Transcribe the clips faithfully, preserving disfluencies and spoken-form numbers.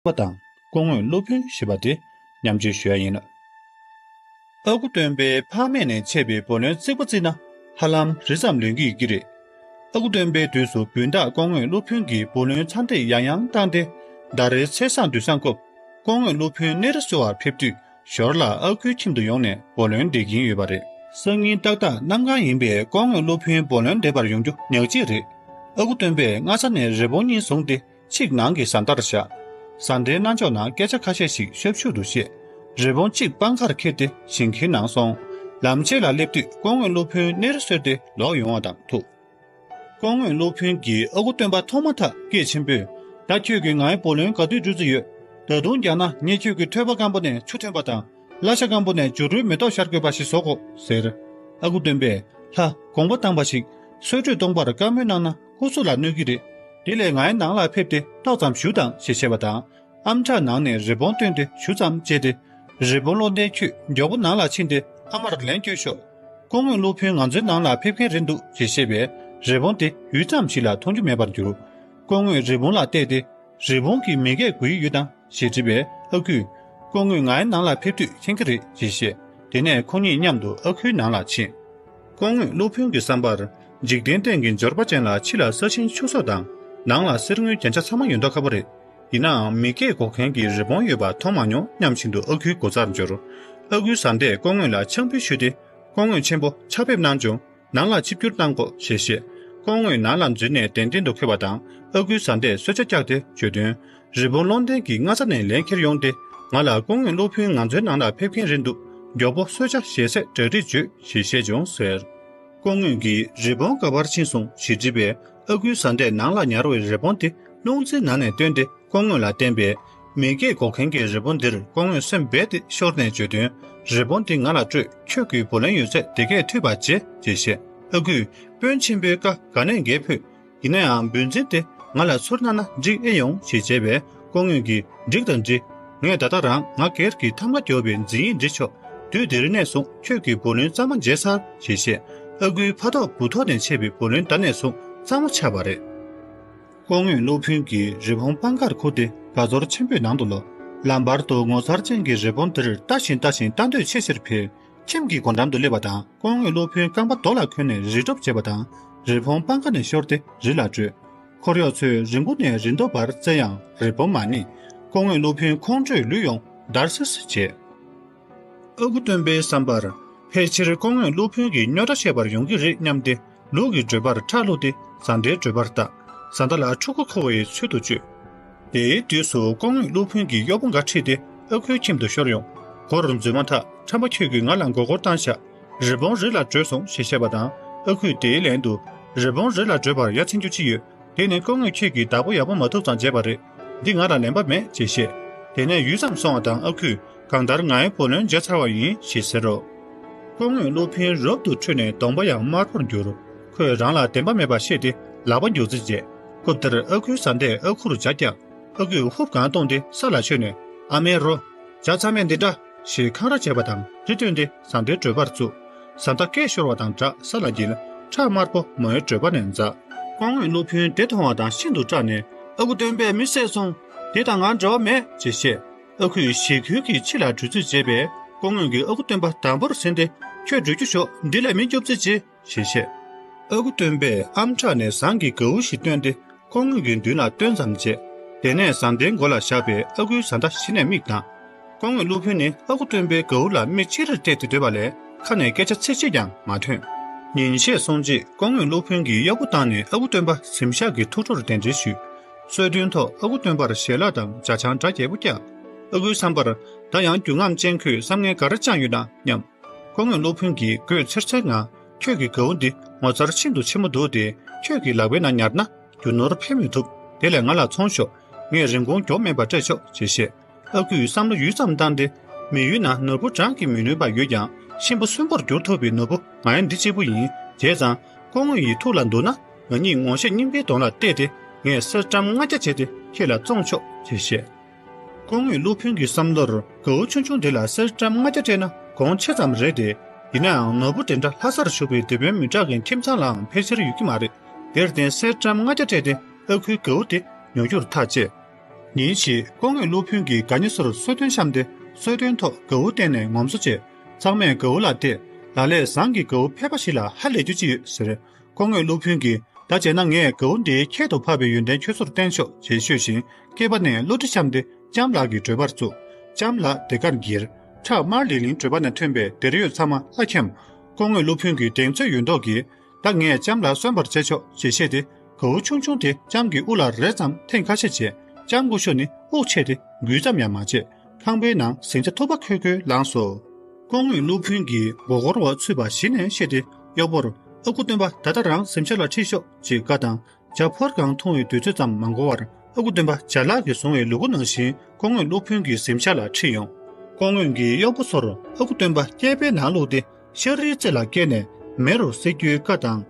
པ་དང་སྐུ་ངོ་སློབ་དཔོན་ཞེས་པ་དེ་མཉམ་སྤྱོད་ཞུ་ཡ་ཡིན། ཨ་ཁུ་སྟོན་པས་ཕ་མེས་ནས་ཆད་པའི་བུ་ལོན་རྩིག་པ་བརྩིས་ན་ཧ་ལམ་རི་ཙམ་ལོན་གྱི་ཡོད་ཀྱི་རེད། ཨ་ཁུ་སྟོན་པའི་དུས་སུ་བུན་བདག་སྐུ་ངོ་སློབ་དཔོན་གྱིས་བུ་ལོན་ཚ་འདེད་ཡང་ཡང་བཏང་སྟེ། ཟླ་རེའི་ཚེས་བཟང་དུས་བཟང་སྐབས་སྐུ་ངོ་སློབ་དཔོན་གནས་རི་གསོལ་བར་ཕེབས་དུས། ཞོར་ལ་ཨ་ཁུའི་ཁྱིམ་དུ་ཡོང་ནས་བུ་ལོན་འདེད་ཀྱིན་ཡོད་པ་རེད། སང་ཉིན་ཏག་ཏག་གནམ་གང་ཡིན་པས་སྐུ་ངོ་སློབ་དཔོན་བུ་ལོན་འདེད་པར་ཡོང་རྒྱུ་ཉག་གཅིག་རེད། ཨ་ཁུ་སྟོན་པས་སྔ་ས་ནས་རི་བོང་གཉིས་བཟུང་སྟེ་གཅིག་ནང་གི་བཟའ་ཟླར་བཞག་བཟའ་ཟླའི་རྣ་ཅོག་ནང་སྐད་ཆ་ཁ་ཤས་ཤིག་ཤབ་ཤུབ་ཏུ་བཤད། རི་བོང་གཅིག་པང་ཁར་འཁྱེར་ཏེ་ཞིང་ཁའི་ནང་སོང་། ལམ་ཕྱེད་ལ་སླེབས་དུས་སྐུ་ངོ་སློབ་དཔོན་གནས་རི་གསོལ་ཏེ་ལོག་ཡོང་བ་དང་ཐུག་སྐུ་ངོ་སློབ་དཔོན་གྱིས་ཨ་ཁུ་སྟོན་པ་མཐོང་མ་ཐག་སྐད་ཆེན་པོས། ད་ཁྱོད་ཀྱིས་ངའི་བུ་ལོན་ག་དུས་འགྲུབ་རྩིས་ཡོད། ད་དུང་རྒྱག་ན་ངས་ཁྱོད་ཀྱི་ཐོད་པ་སྐམ་པོ་ནས་ཆུ་འཐེན་པ་དང་། བླ་ཤ་སྐམ་པོ་ནས་བྱུ་རུའི་མེ་ཏོག་ཤར་དགོས་པ་ཞིག་བཟོ་དགོས་ཟེར། ཨ་ཁུ་སྟོན་པས། ལྷ་དགོངས་པ་བཏང་བ་ཞིག་གསོལ་མགྲོས་གཏོང་པར་བཀའ་མོལ་གནང་ན་སྐུ་གཟུགས་ལ་གནོད་ཀྱི་རེད། དེ་ལས་ངའི་ནང་ལ་ཕེབས་ཏེ་ཏོག་ཙམ་བཞུགས་དང་ཞེས་བཤད་པ་དང་། ཨམ་ཕྲག་ནང་ནས་རི་བོང་བཏོན་ཏེ་གཞུ་ཙམ་བཅད་དེ། རི་བོང་བློ་ལྡན་ཁྱོད་མགྱོགས་པོ་ནང་ལ་ཕྱིན་ཏེ་ཨ་མར་ལན་བསྐྱོན་ཤོག་སྐུ་ངོ་སློབ་དཔོན་ང་ཚོའི་ནང་ལ་ཕེབས་མཁན་རེད་འདུག་ཅེས་བཤད་པས། རི་བོང་དེ་ཡུད་ཙམ་ཞིག་ལ་མཐོང་རྒྱུ་མེད་པར་གྱུར། སྐུ་ངོས་རི་བོང་ལ་བལྟས་ཏེ། རི་བོང་གིས་མི་སྐད་གོ་ཡི་ཡོད་དམ་ཞེས་དྲིས་པས། ཨ་ཁུས། སྐུ་ངོས་ངའི་ནང་ལ་ཕེབས་དུས་མཁྱེན་གྱི་རེད་ཅེས་བཤད། དེ་ནས་ཁོ་གཉིས་མཉམ་དུ་ཨ་ཁུའི་ནང་ལ་ཕྱིན། སྐུ་ངོ་སློབ་དཔོན་གྱི་བསམ་པར། འཇིག་རྟེན་སྟེང་གི་འབྱོར་པ་ཅན་ལ་ཕྱི་ལ་ས་ཞིང་ཕྱུགས་ཟོག་དང་། ནང་ལ་གསེར་དངུལ་རྒྱན་ཆ་ཚང་མ་ཡོད་མདོག་ཁ་པོ་རེད། ཡིན་ནའང་མི་སྐད་གོ་མཁན་གྱི་རི་བོང་ཡོད་པ་མཐོང་མ་མྱོང་སྙམ་བཞིན་དུ་ཨ་ཁུའི་སྒོ་རྩར་འབྱོར། ཨ་ཁུའི་བཟའ་ཟླས་སྐུ་ངོ་ལ་ཆང་ཕུད་ཞུས་ཏེ། སྐུ་ངོ་ཆེན་པོ་ཕྱག་ཕེབས་གནང་བྱུང་། ནང་ལ་ཆིབས་བསྒྱུར་གནང་དགོས་ཞེས་བཤད། སྐུ་ངོས་ནང་ལ་འཛུལ་ནས་གདན་སྟེང་དུ་འཁོད་པ་དང་ཨ་ཁུའི་བཟའ་ཟླས་གསོལ་ཇ་བཀྱགས་ཏེ་བརྗོད་དོན། རི་བོང་བློ་ལྡན་གྱིས་སྔ་ས་ནས་ལན་འཁྱེར་ཡོང་སྟེ། ང་ལ་སྐུ་ངོ་སློབ་དཔོན་ང་ཚོའི་ནང་ལ་ཕེབས་མཁན་རེད་འདུག་མགྱོགས་པོ་གསོལ་ཇ་བཞེས་སའི་གྲ་སྒྲིག་བྱོས་ཞེས་བཤད་བྱུང་ཟེར། སྐུ་ངོས་ཀྱིས་རི་བོང་ག་པར་ཕྱིན་སོང་ཞེས་དྲིས་པས། ཨ་ཁུའི་བཟའ་ཟླས་ནང་ལ་ཉར་བའི་རི་བོང་དེ་རླུང་རྩའི་ནང་ནས་བཏོན་ཏེ། སྐུ་ངོ་ལ་བསྟན་པས། མི་སྐད་གོ་མཁན་གྱི་རི་བོང་འདིར་སྐུ་ངོས་སེམས་རྦད་དེ་ཤོར་ནས་བརྗོད་དོན། རི་བོང་འདི་ང་ལ་སྤྲོད། ཁྱོད་ཀྱི་བུ་ལོན་ཡོད་ཚད་དེ་གས་འཐུས་པ་བྱེད་ཅེས་བཤད། ཨ་ཁུས། དཔོན་ཆེན་པོའི་བཀའ་ག་ནས་འགལ་ཕོད། ཡིན་ན་ཡང་འབུལ་འཛིན་དེ་ང་ལ་ཚུར་གནང་ན་འགྲིག་ཨེ་ཡོང་ཞེས་བྱས་པས། སྐུ་ངོས་ཀྱིས། འགྲིག་དང་འགྲིག་ངས་ད་ལྟ་རང་ང་སྒེར་གྱི་ཐབ་ང་རྒྱོབ་པའི་འཛིན་ཡིག་འབྲི་ཆོག་དུས་དེ་རིང་ནས་བཟུང་ཁྱོད་ཀྱི་བུ་ལོན་གཙང་མ་འཇལ་ཚར་ཞེས་བཤད། ཨ་ཁུའི་ཕ་ཐོག་བུ་ཐོག་ནས་ཆད་པའི་བུ་ལོན་ད་ནས་བཟུང་གཙང་མ་ཆགས་པ་རེད། སྐུ་ངོས་སློབ་དཔོན་གྱིས་རི་བོང་པང་ཁར་ཁུར་ཏེ་དགའ་ཚོར་ཆེན་པོས་ནང་དུ་ལོག་ལམ་བར་དུ་ངོ་མཚར་ཅན་གྱི་རི་བོང་དེར་ལྟ་བཞིན་ལྟ་བཞིན་ལྟ་འདོད་ཆེ་ཆེར་འཕེལ། ཁྱིམ་གྱི་སྒོ་འགྲམ་དུ་སླེབས་པ་དང་སྐུ་ངོས་སློབ་དཔོན་རྐང་པ་རྡོ་ལ་འཁོན་ནས་རི་ཁྲོད་བྱས་པ་དང་། རི་བོང་པང་ཁ་ནས་ཤོར་ཏེ་རི་ལ་བྲོས། འཁོར་གཡོག་ཚོས་རི་མགོ་ནས་རི་མདོ་བར་བཙལ་ཡང་རི་བོང་མ་རྙེད། སྐུ་ངོས་སློབ་དཔོན་ཁོང་ཁྲོས་ལུས་ཡོངས་འདར་སིག་སིག་བྱས། ཨ་ཁུ་སྟོན་པའི་བསམ་པར། ཕལ་ཆེར་སྐུ་ངོས་སློབ་དཔོན་གྱིས་རྙོག་དྲ་བཤད་པར་ཡོང་གི་རེད་སྙམ་སྟེ། ལུག་གི་འགྲོས་པར་ཁྲག་བླུགས་ཏེ་བཟའ་ཟླའི་འགྲོས་པར་བལྟ། བཟའ་ཟླ་ལ་ཕྲུ་གུ་འཁོར་བའི་ཚུལ་དུ་བཅོས། དེའི་དུས་སུ་སྐུ་ངོས་སློབ་དཔོན་གྱི་གཡོག་པོ་འགའ་ཁྲིད་དེ་ཨ་ཁུའི་ཁྱིམ་དུ་ཤོར་ཡོང་། སྒོར་འཛུལ་མ་ཐག་ཁྲམ་པ་ཁྱོད་ཀྱིས་ང་ལ་མགོ་སྐོར་བཏང་ཤག་རི་བོང་རི་ལ་བྲོས་སོང་ཞེས་བཤད་པ་དང་། ཨ་ཁུས་དེའི་ལན་དུ། རི་བོང་རི་ལ་བྲོས་པར་ཡ་མཚན་རྒྱུ་ཅི་ཡོད། དེ་ནི་སྐུ་ངོས་ཁྱེད་ཀྱི་བདག་པོ་ཡག་པོ་མ་ཐུབ་ཙང་བྱས་པ་རེད། འདི་ང་ལ་ལན་པ་མེད་ཅེས་བཤད། དེ་ནས་ཡུད་ཙམ་སོང་བ་དང་ཨ་ཁུས་གང་ལྟར་ངའི་བུ་ལོན་འཇལ་ཚར་བ་ཡིན་ཞེས་ཟེར་རོ། སྐུ་ངོས་སློབ་དཔོན་རབ་ཏུ་ཁྲོས་ནས་གདོང་པ་ཡང་དམར་པོར་གྱུར། ཁོས་རང་ལ་བདེན་པ་མེད་པ་ཤེས་ཏེ་ལག་པ་མགྱོགས་རྩིས་བྱས། སྐབས་དེར་ཨ་ཁུའི་བཟའ་ཟླས་ཨ་ཁུར་ཇ་བཀྱགས། ཨ་ཁུས་ཧུབ་གང་བཏང་སྟེ་ས་ལ་ཆོད་ནས། ཨ་མའི་རོ། ཇ་ཚང་མས་འདི་འདྲ། ཞེས་འཁང་ར་བྱས་པ་དང་རི་བཏོན་ཏེ་བཟའ་ཟླའི་འགྲོས་པར་བཙུགས། བཟའ་ཟླ་སྐད་ཤོར་བ་དང་སྦྲགས་ས་ལ་འགྱེལ། ཁྲག་དམར་པོ་མོའི་འགྲོས་པ་ནས་འཛག་སྐུ་ངོས་སློབ་དཔོན་དེ་མཐོང་བ་དང་ཤིན་ཏུ་སྐྲག་ནས། ཨ་ཁུ་སྟོན་པས་མི་བསད་སོང་། དེ་དང་ང་འབྲེལ་བ་མེད་ཅེས་བཤད། ཨ་ཁུས་ཞེ་འཁོན་གྱིས་ཕྱི་ལ་འགྲོ་རྩིས་བྱས་པས་སྐུ་ངོས་ཀྱིས་ཨ་ཁུ་སྟོན་པ་དམ་པོར་ཟིན་ཏེ། ཁྱོད་འགྲོ་རྒྱུ་ཞོག་འདི་ལས་མི་སྐྱོབ་རྩིས་བྱེད། ཞེས་བཤད། ཨ་ཁུ་སྟོན་པས་ཨམ་ཕྲག་ནས་ཟངས་ཀྱི་གའུ་ཞིག་བཏོན་ཏེ་སྐུ་ངོ་གི་མདུན་ལ་སྟོན་ཙམ་བྱས། དེ་ནས་བཟའ་ཟླའི་མགོ་ལ་བཞག་པས་ཨ་ཁུའི་བཟའ་ཟླ་གཞི་ནས་མིག་གདངས། སྐུ་ངོ་སློབ་དཔོན་ནི་ཨ་ཁུ་སྟོན་པའི་གའུ་ལ་མིག་ཅི་རིར་བལྟས་ཏེ་སྡོད་པ་ལས་ཁ་ནས་སྐད་ཆ་ཚིག་གཅིག་ཀྱང་མ་ཐོན། ཉིན་ཤས་སོང་རྗེས་སྐུ་ངོ་སློབ་དཔོན་གྱིས་གཡོག་པོ་བཏང་ནས་ཨ་ཁུ་སྟོན་པ་གཟིམ་ཤག་གི་ཐུགས་སྤྲོར་གདན་འདྲེན་ཞུས། གསོལ་སྟོན་ཐོག་ཨ་ཁུ་སྟོན་པར་ཞལ་ལག་དང་ཇ་ཆང་འདྲ་རྒྱས་པོ་བཀྱགས། ཨ་ཁུའི་བསམ་པར་ད་ཡང་རྒྱུ་རྔམ་ཅན་ཁོས་བསམ་ངན་ག་རེ་བཅངས་ཡོད་ན་སྙམ། སྐུ་ངོ་སློབ་དཔོན་གྱིས་དགོད་ཚེར་ཚེར་ངང་ཁྱོད་ཀྱི་གའུ་འདི་ངོ་མཚར་ཤིན་ཏུ་ཆེན་མོ་འདུག་སྟེ་ཁྱོད་ཀྱི་ལག་པའི་ནང་ཉར་ན་རྒྱུ་ནོར་འཕེན་མི་ཐུབ། དེ་ལས་ང་ལ་ཚོང་ཤོག་ངས་རིན་གོང་མགྱོགས་མེད་པར་སྤྲད་ཆོག་ཅེས་བཤད། ཨ་ཁུས་བསམ་བློ་ཡུད་ཙམ་བཏང་སྟེ། མི་ཡུལ་ན་ནོར་བུ་བགྲང་གིས་མི་ལོན་པ་ཡོད་ཀྱང་གཤིན་པོ་གསོན་པོར་འགྱུར་ཐུབ་པའི་ནོར་བུ་ང་ཡང་འདི་གཅིག་པུ་ཡིན། བྱས་ཙང་སྐུ་ངོ་ཡི་ཐུགས་ལ་འདུག་ན་ང་གཉིས་ངོ་ཤེས་རྙིང་པའི་དོན་ལ་བལྟས་ཏེ་ངས་གསེར་ཀྲམ་ལྔ་བརྒྱ་བྱས་ཏེ་ཁྱེད་ལ་བཙོང་ཆོག་ཅེས་བཤད། སྐུ་ངོ་སློབ་དཔོན་གྱི་བསམ་བློར་གའུ་ཆུང་ཆུང་འདི་ལ་གསེར་ཀྲམ་ལྔ་བརྒྱ་སྤྲད་ན་གོང་ཆེ་ཙམ་རེད་དེ། ཡིན་ནའང་ནོར་བུ་དེ་འདྲ་ལྷ་སར་བཞུགས་པའི་སྡེ་དཔོན་མི་དྲག་གི་ཁྱིམ་ཚང་ལའང་ཕལ་ཆེར་ཡོད་ཀྱི་མ་རེད། དེར་བརྟེན་གསེར་ཀྲམ་ལྔ་བརྒྱ་སྤྲད་དེ་ཨ་ཁུའི་གའུ་དེ་ཉོ་རྒྱུར་ཐག་བཅད། ཉིན་ཞིག་སྐུ་ངོ་སློབ་དཔོན་གྱིས་གད་སྙིགས་ཚོར་གསོལ་སྟོན་བཤམས་ཏེ། གསོལ་སྟོན་ཐོག་གའུ་བསྟན་ནས་ངོམ་སོ་བྱས། ཚང་མས་གའུ་ལ་བལྟས། ལ་ལས་བཟང་གི་གའུ་ཕལ་པ་ཞིག་ལ་ཧ་ལས་རྒྱུ་ཅི་ཡོད་ཟེར། སྐུ་ངོ་སློབ་དཔོན་གྱིས། ད་བྱས་ན་ངས་གའུ་འདིའི་ཁྱད་དུ་འཕགས་པའི་ཡོན་ཏན་ཁྱོད་ཚོར་བསྟན་ཆོག་ཅེས་ཤོད་བཞིན། སྐེད་པ་ནས་གློ་གྲི་བཤམས་ཏེ། ལྕམ་ལགས་ཀྱི་བགྲོད་པར་བཙུགས། ལྕམ་ལགས་དེ་གར་འགྱེལ། ཁྲག་དམར་ལིང་ལིང་བགྲོད་པ་ནས་ཐོན་པའི་ལྡེར་ཡོད་ཚང་མ་ལྷ་འཁྱམས། སྐུ་ངོ་སློབ་དཔོན་གྱི་གདེང་ཚོད་ཡོད་མདོག་གིས། ད་ངས་ལྕམ་ལ་གསོན་པར་བྱེད་ཆོག་ཅེས་བཤད་དེ། གའུ་ཆུང་ཆུང་དེ་ལྕམ་གྱི་དབུ་ལ་རེག་ཙམ་ཐེངས་ཁ་ཤས་བྱས། ལྕམ་སྐུ་ཞབས་ནི་དབུགས་ཆད་དེ་འགུལ་ཙམ་ཡང་མ་བྱས། ཁང་པའི་ནང་གཟིམ་ཆ་ཐུབ་པ་ཁོལ་ཁོལ་ལངས་སོ། སྐུ་ངོ་སློབ་དཔོན་གྱིས་མགོ་སྐོར་བ་ཚུད་པ་གཞི་ནས་ཤེས་ཏེ། གཡོག་པོར། ཨ་ཁུ་སྟོན་པ། ད་ལྟ་རང་གཟིམ་ཆ་ལ་ཁྲིད་ཤོག་ཅེས་བཀའ་བཏང་། ཇ་ཕོར་གང་འཐུང་བའི་དུས་ཚོད་ཙམ་མ་འགོར་བར། ཨ་ཁུ་སྟོན་པ་ཇ་ལག་གིས་བཟུང་བའི་ལུ་གུ་ནང་བཞིན་སྐུ་ངོ་སློབ་དཔོན་གྱི་གཟིམ་ཤག་ལ་ཁྲིད་ཡོང་། སྐུ་ངོ་གིས་གཡོག་པོ་ཚོར། ཨ་ཁུ་སྟོན་པ་སྐེད་པའི་ནང་བླུགས་ཏེ། ཤ་རིའི་རྩེ་ལ་བཀལ་ནས་མེ་རུ་བསྲེག་རྒྱུའི་བཀའ་བཏང་།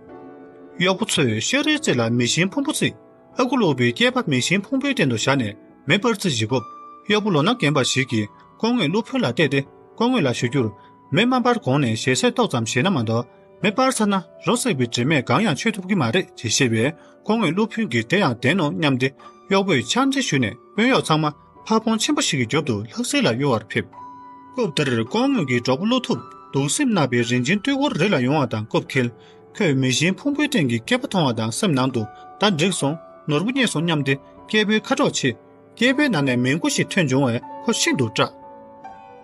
གཡོག་པོ་ཚོས་ཤ་རིའི་རྩེ་ལ་མེ་ཤིང་ཕུང་པོ་བརྩིགས། ཨ་ཁུ་སློབ་དཔོན་སྐེད་པ་མེ་ཤིང་ཕུང་པོའི་སྟེང་དུ་བཞག་ནས་མེ་སྤར་རྩིས་བྱེད་སྐབས། གཡོག་པོ་ལོ་ན་རྒན་པ་ཞིག་གིས་སྐུ་ངོ་སློབ་དཔོན་ལ་བལྟས་ཏེ། སྐུ་ངོ་ལ་ཞུ་རྒྱུར། མེ་མ་འབར་གོང་ནས་ཞལ་ཟས་ཏོག་ཙམ་བཞེས་ན་མ་གཏོགས། མེ་སྤར་ཚར་ན་རོ་བསྲེགས་པའི་དྲི་མས་གང་ཡང་ཆོད་ཐུབ་ཀྱི་མ་རེད་ཅེས་བཤད་པས། སྐུ་ངོ་སློབ་དཔོན་གྱིས་དེ་ཡང་བདེན་ནོ་སྙམ་སྟེ། གཡོག་པོས་ཕྱག་འཚལ་ཞུས་ནས་དཔོན་གཡོག་ཚང་མ་ཕ་བོང་ཆེན་པོ་ཞིག་གི་རྒྱབ་ཏུ་ལྷག་བསིལ་ལ་གཡོལ་བར་ཕེབས། སྐབས་དེར་སྐུ་ངོ་གི་གྲོགས་པོ་བློ་ཐུབ་འདུག་སེམས་གནག་པའི་རིན་ཆེན་སྟོད་གུར་རི་ལ་ཡོང་བ་དང་སྐབས་འཁེལ། ཁོས་མེ་ཤིང་ཕུང་པོའི་སྟེང་གི་སྐེད་པ་མཐོང་བ་དང་སེམས་ནང་དུ། ད་འགྲིག་སོང་། ནོར་བུ་རྙེད་སོང་སྙམ་སྟེ་སྐྱེས་བུའི་ཁ་དྲོགས་ཆེ། སྐེད་པའི་ནང་ནས་མེ་འགོ་ཞིག་ཐོན་བྱུང་བས་ཁོ་ཤིན་ཏུ་སྐྲག།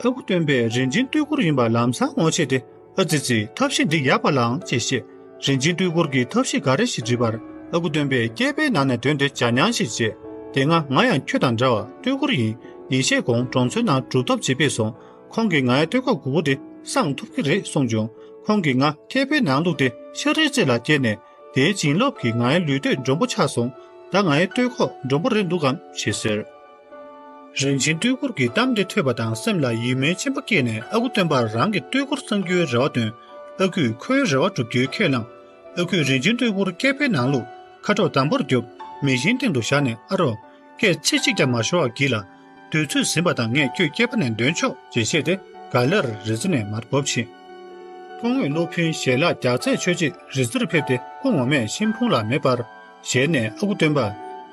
ཨ་ཁུ་སྟོན་པས་རིན་ཆེན་སྟོད་གུར་ཡིན་པ་ལམ་སང་ངོ་ཤེས་ཏེ། ཨ་ཙི་ཙི། ཐབས་ཤེས་འདི་ཡག་པ་ལགས་ཅེས་བཤད། རིན་ཆེན་སྟོད་གུར་གྱིས་ཐབས་ཤེས་ག་རེ་ཞིག་བྲིས་པར། ཨ་ཁུ་སྟོན་པས་སྐེད་པའི་ནང་ནས་བཏོན་ཏེ་ཇ་མྱང་ཞིག་བྱས། དེ་སྔ་ང་ཡང་ཁྱོད་དང་འདྲ་བར་སྟོད་གུར་ཡིན། ཉིན་ཤས་གོང་གྲོང་ཚོའི་ནང་གྲུབ་ཐོབ་ཅིག་ཕེབས་སོང་། ཁོང་གིས་ངའི་སྟོད་ཁོག་གུག་པོ་དེ་སངས་ཐུབ་ཀྱི་རེད་གསུངས་བྱུང་། ཁོང་གིས་ང་སྐེད་པའི་ནང་བླུགས་ཏེ་ཤ་རིའི་རྩེ་ལ་བསྐྱལ་ནས། དེའི་བྱིན་རླབས་ཀྱིས་ངའི་ལུས་སྟོད་འགྲོན་པོ་ཆགས་སོང་། ད་ངའི་སྟོད་ཁོག་འགྲོན་པོ་རེད་འདུག་གམ་ཞེས་ཟེར། རིན་ཆེན་སྟོད་གུར་གྱི་གཏམ་དེ་ཐོས་པ་དང་སེམས་ལ་ཡིད་སྨོན་ཆེན་པོ་སྐྱེས་ནས། ཨ་ཁུ་སྟོན་པར་རང་གི་སྟོད་གུར་གསང་རྒྱུའི་རེ་བ་བཏོན། ཨ་ཁུས་ཁོའི་རེ་བ་བསྒྲུབ་རྒྱུའི་ཁས་བླངས། ཨ་ཁུས་རིན་ཆེན་སྟོད་གུར་སྐེད་པའི་ནང་བླུགས། ཁ་དྲོགས་དམ་པོར་རྒྱོབ། མེ་ཤིང་སྟེང་དུ་བཞག་ནས། ཨ་རོགས། སྐད་ཚིག་གཅིག་ཀྱང་མ་ཤོར་བར་གྱིས་ལ། དུས་ཚོད་ཟིན་པ་དང་ངས་ཁྱོད་སྐེད་པ་ནས་འདོན་ཆོག་ཅེས་བཤད་དེ། ག་ལེར་རི་རྩེ་ནས་མར་བབས་ཕྱིན། སྐུ་ངོ་སློབ་དཔོན་ཞལ་ལག་རྒྱགས་ཚད་ཆོད་རྗེས་རི་རྩེར་ཕེབས་ཏེ། སྐུ་ངོ་མས་ཤིང་ཕུང་ལ་མེ་སྤར། ཞལ་ནས། ཨ་ཁུ་སྟོན་པ།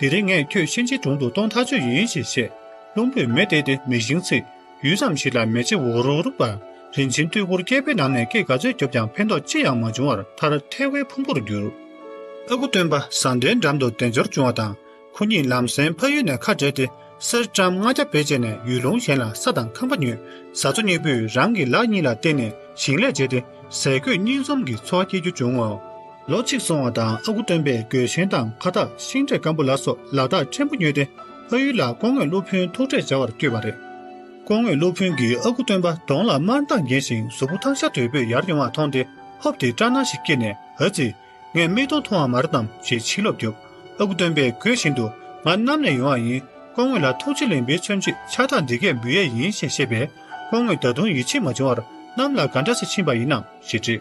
དེ་རིང་ངས་ཁྱོད་གཤིན་རྗེའི་དྲུང་དུ་གཏོང་ཐག་ཆོད་ཡིན་ཞེས་བཤད། བློན་པོས་མེ་བཏེགས་ཏེ་མེ་ཤིང་ཚིག་ཡུད་ཙམ་ཞིག་ལ་མེ་ལྕེ་འུར་འུར་པ། རིན་ཆེན་སྟོད་གུར་སྐེད་པའི་ནང་ནས་སྐད་ག་ཚོད་རྒྱོབ་ཀྱང་ཕན་ཐོགས་ཅི་ཡང་མ་བྱུང་བར་མཐར་ཐལ་བའི་ཕུང་པོར་གྱུར། ཨ་ཁུ་སྟོན་པ་བཟའ་ཟླའི་འགྲམ་དུ་བདེ་འབྱོར་བྱུང་བ་དང་། ཁོ་གཉིས་ལམ་སེང་ཕ་ཡུལ་ནས་ཁ་བྲལ་ཏེ། གསེར་ཀྲམ་ལྔ་བརྒྱ་བེད་སྤྱད་ནས་ཡུལ་ལུང་གཞན་ལ་ས་དང་ཁང་པ་ཉོས། བཟའ་ཚོ་གཉིས་པོས་རང་གི་ལག་གཉིས་ལ་བརྟེན་ནས་ཞིང་ལས་བྱས་ཏེ། ཟས་གོས་གཉིས་འཛོམས་ཀྱི་འཚོ་བ་སྐྱེལ་རྒྱུ་བྱུང་ངོ་། ལོ་གཅིག་སོང་བ་དང་། ཨ་ཁུ་སྟོན་པས་གོས་ཆེན་དང་ཁ་བཏགས། ཤིང་འབྲས་སྐམ་པོ་ལ་སོགས་ལ་དྭགས་ཕྲན་བུ་ཉོས་ཏེ། ཕ་ཡུལ་ལ་སྐུ་ངོ་སློབ་དཔོན་ཐུགས་ཁྲལ་བྱ་བར་བསྐྱོད་པ་རེད། སྐུ་ངོ་སློབ་དཔོན་གྱིས་ཨ་ཁུ་སྟོན་པ་གདོང་ལ་དམར་མདངས་ལྡན་ཞིང་གཟུགས་པོ་ཐང་ཤ་དོད་པོས་ཡར་ཡོང་བ་མཐོང་སྟེ། ཧོབ་སྟེ་སྐྲག་སྣང་ཞིག་སྐྱེས་ནས། ཨ་ཙི། ངས་མིག་མཐོང་མཐོང་བ་མ་རེད་དམ་ཞེས་ཕྱིར་ལོག་རྒྱོབ། ཨ་ཁུ་སྟོན་པས་གོས་བཞིན་དུ། ང་གནམ་ནས་ཡོང་བ་ཡིན། སྐུ་ངོ་ལ་ཐུགས་རྗེ་ལེགས་འབུལ་མཚོན་ཆེད་ཕྱག་རྟགས་འདི་གས་འབུལ་ཡས་ཡིན་ཞེས་བཤད་པས། སྐུ་ངོས་ད་དུང་ཡིད་ཆེས་མ་བྱུང་བར། གནམ་ལ་ག་འདྲ་སེ་ཕྱིན་པ་ཡིན་ནམ་ཞེས་དྲིས།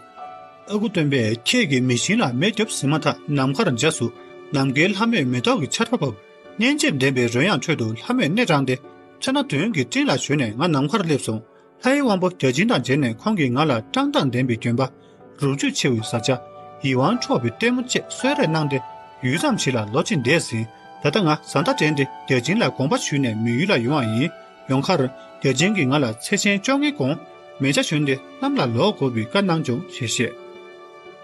ཨ་ཁུ་སྟོན་པས་ཁྱེད་ཀྱིས་མེ་ཤིང་ལ་མེ་རྒྱབ་ཟིན་མ་ཐག་ནམ་མཁར་འཇའ་ཟུག། ནམ་མཁའི་ལྷ་མོས་མེ་ཏོག་གི་ཆར་པ་ཕབ། སྙན་འཇེབས་ལྡན་པའི་རོལ་དབྱངས་ཁྲོད་དུ་ལྷ་མོས་སྣེ་དྲངས་ཏེ། ཚོན་སྣ་བདུན་གྱི་སྤྲིན་ལ་ཞོན་ནས་ང་ནམ་མཁར་སླེབས་སོང་། ལྷའི་དབང་པོ་བརྒྱ་བྱིན་དང་མཇལ་ནས། ཁོང་གིས་ང་ལ་བཀྲག་མདངས་ལྡན་པའི་གྱོན་པ། རུ་ཆུ་ཆེ་བའི་བཟའ་བཅའ། ཡིད་དབང་འཕྲོག་པའི་ལྟད་མོ་བཅས་གསོལ་རས་གནང་སྟེ། ཡུད་ཙམ་ཞིག་ལ་ལོག་ཅིང་བསྡད་ཟིན། ད་ལྟ་ང་བཟའ་ཟླ་དྲན་ཏེ་བརྒྱ་བྱིན་ལ་དགོངས་པ་ཞུས་ནས་མི་ཡུལ་ལ་ཡོང་བ་ཡིན། ཡོང་ཁར་བརྒྱ་བྱིན་གྱིས་ང་ལ་ཚེས་ཆེན་བཅོ་ལྔའི་གོང་མེ་བྱ་ཞོན་ཏེ་གནམ་ལ་ལོག་དགོས་པའི་བཀའ་གནང་བྱུང་ཞེས་བཤད།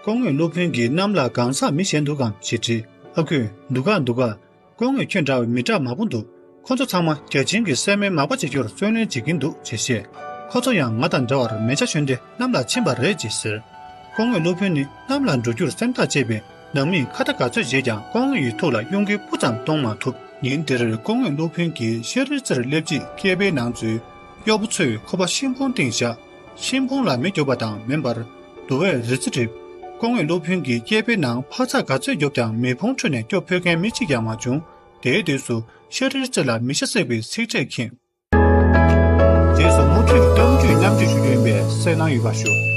སྐུ་ངོ་སློབ་དཔོན་གྱིས་གནམ་ལ་གང་ཟག་མི་གཞན་འདུག་གམ་ཞེས་དྲིས། ཨ་ཁུས། འདུག་ག་འདུག་ག། སྐུ་ངོས་ཁྱོད་འདྲ་བའི་མི་དྲག་མང་པོ་འདུག། ཁོ་ཚོ་ཚང་མ་བརྒྱ་བྱིན་གྱིས་སྲན་མའི་མག་པ་བྱེད་རྒྱུར་བརྩོན་ལེན་བྱེད་ཀྱིན་འདུག་ཅེས་བཤད། ཁོ་ཚོ་ཡང་ང་དང་འདྲ་བར་མེ་བྱ་ཞོན་ཏེ་གནམ་ལ་ཕྱིན་པ་རེད་ཅེས་ཟེར། སྐུ་ངོ་སློབ་དཔོན་ནི་གནམ་ལ་འགྲོ་རྒྱུར་སེམས་ཐག་བཅད་པས། ནང་མིས་ཁ་བརྡ་ག་ཚོད་བྱས་ཀྱང་སྐུ་ངོ་ཡི་ཐུགས་ལ་གཡུང་དཀའི་སྤུ་ཙམ་གཏོང་མ་ཐུབ། ཉིན་དེར་སྐུ་ངོ་སློབ་དཔོན་གྱིས་ཤ་རིའི་རྩེར་སླེབས་རྗེས་སྐེད་པའི་ནང་འཛུལ། གཡོག་པོ་ཚོས་ཁོ་པ་ཤིང་ཕུང་སྟེང་བཞག། ཤིང་ཕུང་ལ་མེ་རྒྱོབ་པ་དང་མིན་པར། དུ་བས་རི་རྩེ་རིབ། སྐུ་ངོ་སློབ་དཔོན་གྱི་སྐེད་པའི་ནང་འཕག་འཚག་ག་ཚོད་རྒྱོབ་ཀྱང་མེ་ཕུང་ཁྲོད་ནས་སྐྱོབ་ཕོད་མཁན་མི་གཅིག་ཀྱང་མ་བྱུང་། དེའི་དུས་སུ་ཤ་རིའི་རྩེ་ལ་མི་ཤ་བསྲེགས་པའི་ཚིག་ཕྲད་ཁེངས། རྗེས་སུ་མུ་མཐུད་གཏམ་རྒྱུད་མཉམ་སྤྱོད་ཞུ་རྒྱུ་ཡིན་པས་གསན་གནང་ཡོད་པ་ཞུ།